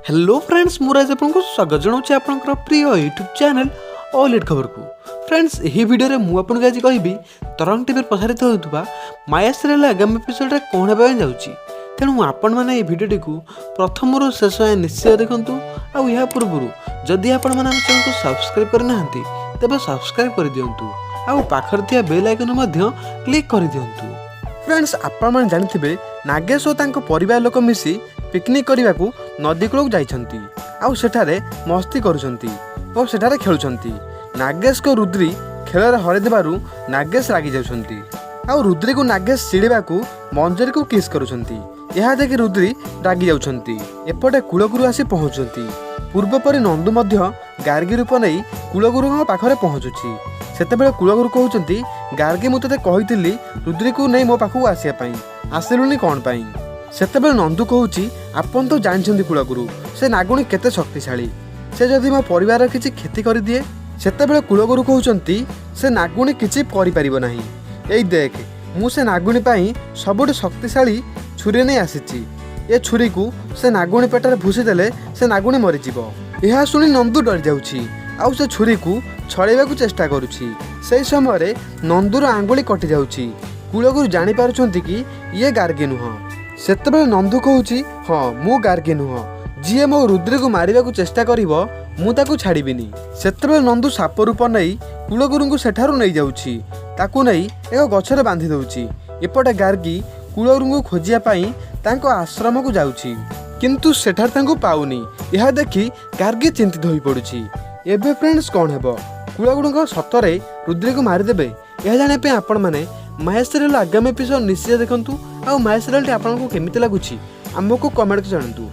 Hello friends, ମୁଁ ରାଜ ଆପଣଙ୍କୁ ସ୍ୱାଗତ ଜଣାଉଛି ଆପଣଙ୍କର ପ୍ରିୟ ୟୁଟ୍ୟୁବ୍ ଚ୍ୟାନେଲ୍ ଅଲ୍ ଇଟ୍ ଖବରକୁ। ଫ୍ରେଣ୍ଡସ୍, ଏହି ଭିଡ଼ିଓରେ ମୁଁ ଆପଣଙ୍କୁ ଆଜି କହିବି ତରଙ୍ଗ ଟିଭିରେ ପ୍ରସାରିତ ହେଉଥିବା ମାୟା ସିରିଏଲ୍ ଆଗାମୀ ଏପିସୋଡ଼ରେ କ'ଣ ହେବା ପାଇଁ ଯାଉଛି। ତେଣୁ ଆପଣମାନେ ଏହି ଭିଡ଼ିଓଟିକୁ ପ୍ରଥମରୁ ଶେଷ ଯାଏଁ ନିଶ୍ଚୟ ଦେଖନ୍ତୁ। ଆଉ ଏହା ପୂର୍ବରୁ ଯଦି ଆପଣମାନେ ଆମ ଚ୍ୟାନେଲକୁ ସବସ୍କ୍ରାଇବ୍ କରିନାହାନ୍ତି, ତେବେ ସବସ୍କ୍ରାଇବ୍ କରିଦିଅନ୍ତୁ ଆଉ ପାଖରେ ଥିବା ବେଲ୍ ଆଇକନ୍ ମଧ୍ୟ କ୍ଲିକ୍ କରିଦିଅନ୍ତୁ। ଫ୍ରେଣ୍ଡସ୍, ଆପଣମାନେ ଜାଣିଥିବେ, ନାଗେଶ ଓ ତାଙ୍କ ପରିବାର ଲୋକ ମିଶି ପିକନିକ୍ କରିବାକୁ ନଦୀ କୂଳକୁ ଯାଇଛନ୍ତି ଆଉ ସେଠାରେ ମସ୍ତି କରୁଛନ୍ତି ଓ ସେଠାରେ ଖେଳୁଛନ୍ତି। ନାଗେଶଙ୍କ ରୁଦ୍ରି ଖେଳରେ ହରାଇଦେବାରୁ ନାଗେଶ ରାଗି ଯାଉଛନ୍ତି ଆଉ ରୁଦ୍ରିକୁ ନାଗେଶ ଚିଡ଼ିବାକୁ ମଞ୍ଜରୀକୁ କିସ୍ କରୁଛନ୍ତି। ଏହା ଦେଖି ରୁଦ୍ରି ରାଗି ଯାଉଛନ୍ତି। ଏପଟେ କୁଳଗୁରୁ ଆସି ପହଞ୍ଚୁଛନ୍ତି। ପୂର୍ବ ପରି ନନ୍ଦୁ ମଧ୍ୟ ଗାର୍ଗୀ ରୂପ ନେଇ କୁଳଗୁରୁଙ୍କ ପାଖରେ ପହଞ୍ଚୁଛି। ସେତେବେଳେ କୁଳଗୁରୁ କହୁଛନ୍ତି, "ଗାର୍ଗୀ, ମୁଁ ତୋତେ କହିଥିଲି ରୁଦ୍ରିକୁ ନେଇ ମୋ ପାଖକୁ ଆସିବା ପାଇଁ, ଆସିଲୁନି କ'ଣ ପାଇଁ?" ସେତେବେଳେ ନନ୍ଦୁ କହୁଛି, "ଆପଣ ତ ଜାଣିଛନ୍ତି କୁଳଗୁରୁ, ସେ ନାଗୁଣୀ କେତେ ଶକ୍ତିଶାଳୀ। ସେ ଯଦି ମୋ ପରିବାରର କିଛି କ୍ଷତି କରିଦିଏ?" ସେତେବେଳେ କୁଳଗୁରୁ କହୁଛନ୍ତି, "ସେ ନାଗୁଣୀ କିଛି କରିପାରିବ ନାହିଁ। ଏଇ ଦେଖ, ମୁଁ ସେ ନାଗୁଣୀ ପାଇଁ ସବୁଠୁ ଶକ୍ତିଶାଳୀ ଛୁରୀ ନେଇ ଆସିଛି। ଏ ଛୁରୀକୁ ସେ ନାଗୁଣୀ ପେଟରେ ଭୁସି ଦେଲେ ସେ ନାଗୁଣୀ ମରିଯିବ।" ଏହା ଶୁଣି ନନ୍ଦୁ ଡରିଯାଉଛି ଆଉ ସେ ଛୁରୀକୁ ଛଡ଼େଇବାକୁ ଚେଷ୍ଟା କରୁଛି। ସେହି ସମୟରେ ନନ୍ଦୁର ଆଙ୍ଗୁଳି କଟିଯାଉଛି। କୁଳଗୁରୁ ଜାଣିପାରୁଛନ୍ତି କି ଇଏ ଗାର୍ଗୀ ନୁହଁ। ସେତେବେଳେ ନନ୍ଦୁ କହୁଛି, "ହଁ, ମୁଁ ଗାର୍ଗୀ ନୁହଁ। ଯିଏ ମୋ ରୁଦ୍ରିକୁ ମାରିବାକୁ ଚେଷ୍ଟା କରିବ, ମୁଁ ତାକୁ ଛାଡ଼ିବିନି।" ସେତେବେଳେ ନନ୍ଦୁ ସାପ ରୂପ ନେଇ କୁଳଗୁରୁଙ୍କୁ ସେଠାରୁ ନେଇଯାଉଛି। ତାକୁ ନେଇ ଏକ ଗଛରେ ବାନ୍ଧି ଦେଉଛି। ଏପଟେ ଗାର୍ଗୀ କୁଳଗୁରୁଙ୍କୁ ଖୋଜିବା ପାଇଁ ତାଙ୍କ ଆଶ୍ରମକୁ ଯାଉଛି, କିନ୍ତୁ ସେଠାରେ ତାଙ୍କୁ ପାଉନି। ଏହା ଦେଖି ଗାର୍ଗୀ ଚିନ୍ତିତ ହୋଇପଡ଼ୁଛି। ଏବେ ଫ୍ରେଣ୍ଡସ୍, କ'ଣ ହେବ? କୁଳଗୁରୁଙ୍କ ସତରେ ରୁଦ୍ରିକୁ ମାରିଦେବେ? ଏହା ଜାଣିବା ପାଇଁ ଆପଣମାନେ ମାୟା ସିରିଏଲ୍ ଆଗାମୀ ଏପିସୋଡ଼ ନିଶ୍ଚୟ ଦେଖନ୍ତୁ। ଆଉ ମାୟା ସିରିଏଲ୍ଟି ଆପଣଙ୍କୁ କେମିତି ଲାଗୁଛି, ଆମକୁ କମେଣ୍ଟ କରି ଜଣାନ୍ତୁ।